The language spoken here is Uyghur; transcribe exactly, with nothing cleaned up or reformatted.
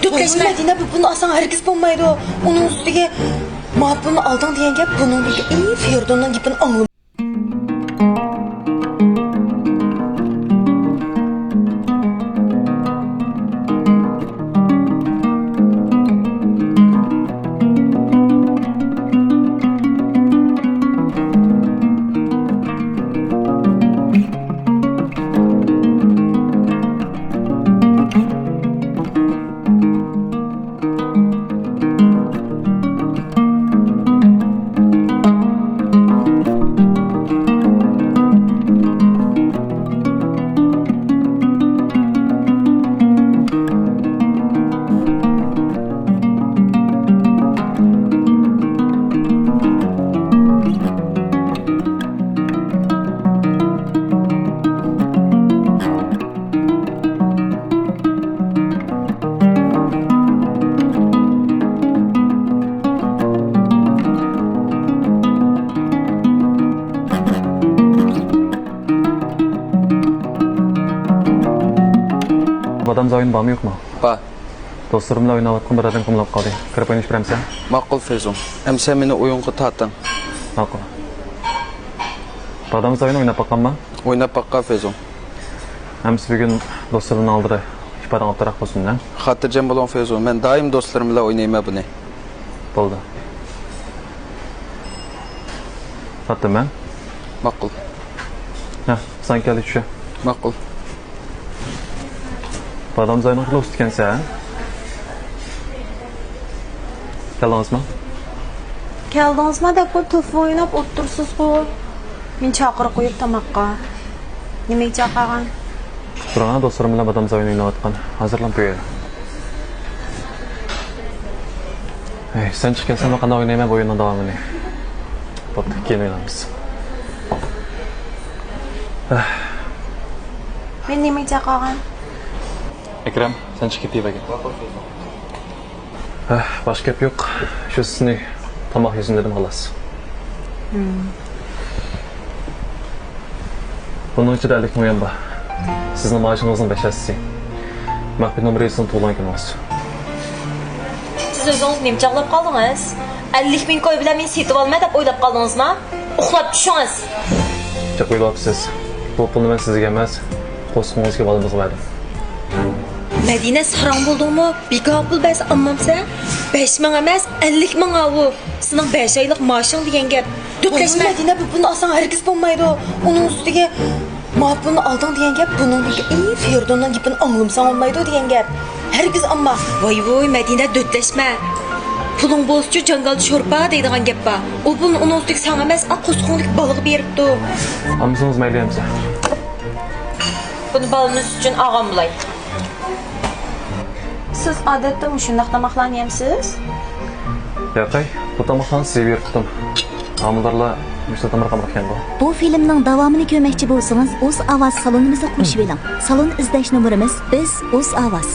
دۆتلەشمە. مەدىنە، بۇ پۇلنى ئالساڭ ھەرگىز بولمايدۇ. ئۇنىڭ ئۈستىگە ما پۇلنى ئالدىڭ دېگەن گەپ، بۇنىڭدىن كېيىن فېرىدۇننىڭ گېپىنى ئاڭلىما. بادام زاۋۇنىڭ بارمۇ يوقمۇ؟ بار. دوستلىرىم بىلەن ئويناۋاتقان بىر ئادەم قامىلاپ قالدى. كىرىپ ئوينىشىپ بېرەمسەن؟ ماقۇل، فەيزۇڭ. ئەمسە مېنى ئويۇنغا تارتىڭ. ماقۇل. بادام زاۋۇنىڭ ئويناپ باققانما؟ ئويناپ باققان، فەيزۇڭ. ئەمسە بۈگۈن دوستلىرىمنىڭ ئالدىدا ئىپادەڭ ئوتتۇرىراق بولسۇن، ھە؟ خاتىرجەم بولۇڭ، فەيزۇڭ. مەن دائىم دوستلىرىم بىلەن ئوينايمەن بۇنى. بولدى. تارتتىم مەن. ماقۇل. ھە، سەن كەلدى چۈشە. ماقۇل. بادام زاۋۇنىڭ خېلى ئۇستا ئىكەنسەن. كەلدىڭىزمۇ؟ كەلدىڭىزمۇ دەپ بۇ تېلېفون ئويناپ ئولتۇرىسىزغۇ. مېنى چاقىرىپ قويۇپ تاماققا. نېمىگە چاقىرغان؟ تۇرۇڭ، دوستلىرىم بىلەن بادام زاۋۇنى ئويناۋاتقان. ھازىرلاپ قوياي. ھەي، سەن چىقىپ كەتسەڭ مەن قانداق ئوينايمەن بۇ ئويۇننىڭ داۋامىنى؟ بوپتۇ، كېيىن ئوينايمىز. مېنى نېمىگە چاقىرغان؟ ئەكرەم، سەن چىقىپ كېتىۋەرگىن. ھە، باشقا گەپ يوق. شۇ سىزنى تاماق يېسۇن دېدىم، خالاس. بۇنىڭ ئىچىدە ئەللىك مىڭ يۈەن بار. سىزنىڭ مائاشىڭىزنىڭ بەش ھەسسىسى. مەخپىي نومۇرى سىزنىڭ تۇغۇلغان كۈنىڭىز. سىز ئۆزىڭىز نېمە چاغلاپ قالدىڭىز؟ ئەللىك مىڭ كوي بىلەن مېنى سېتىۋالىمەن دەپ ئويلاپ قالدىڭىزما؟ ئۇخلاپ چۈشىڭىز. جىق ئويلاپسىز. بۇ پۇلنى مەن سىزگە ئەمەس، قورسىقىڭىزدىكى بالىمىزغا بەردىم. مەدىنە، ساراڭ بولدۇڭمۇ؟ بىكار پۇل بەرسە ئالمامسەن؟ بەش مىڭ ئەمەس، ئەللىك مىڭ ئاۋۇ. سېنىڭ بەش ئايلىق مائاشىڭ دېگەن گەپ. دۆتلەشمە. ۋاي، مەدىنە، بۇ پۇلنى ئالساڭ ھەرگىز بولمايدۇ. ئۇنىڭ ئۈستىگە ما پۇلنى ئالدىڭ دېگەن گەپ، بۇنىڭدىن كېيىن فېرىدۇننىڭ گېپىنى ئاڭلىمىساڭ بولمايدۇ دېگەن گەپ. ھەرگىز ئالما. ۋاي ۋۇي، مەدىنە، دۆتلەشمە. پۇلۇڭ بولسىچۇ جاڭگالدا شورپا دەيدىغان گەپ بار. ئۇ پۇلنى ئۇنىڭ ئۈستىگە ساڭا ئەمەس، ئا قورسىقىڭدىكى بالىغا بېرىپتۇ. ئالمىسىڭىز مەيلى ئەمىسە. بۇنى بالىمىز ئۈچۈن ئالغان بولاي. سىز ئادەتتە مۇشۇنداق تاماقلارنى يەمسىز؟ ياقەي، بۇ تاماقلارنى سىزگە بېرىپ قىپتىم. ھامىلىدارلار مۇشۇنداق تاماق ئامراق ئىكەنغۇ. بۇ فىلىمنىڭ داۋامىنى كۆرمەكچى بولسىڭىز، ئۇز ئاۋاز سالونىمىزدا قوشۇۋېلىڭ. سالون ئىزدەش نومۇرىمىز بىز ئۇز ئاۋاز.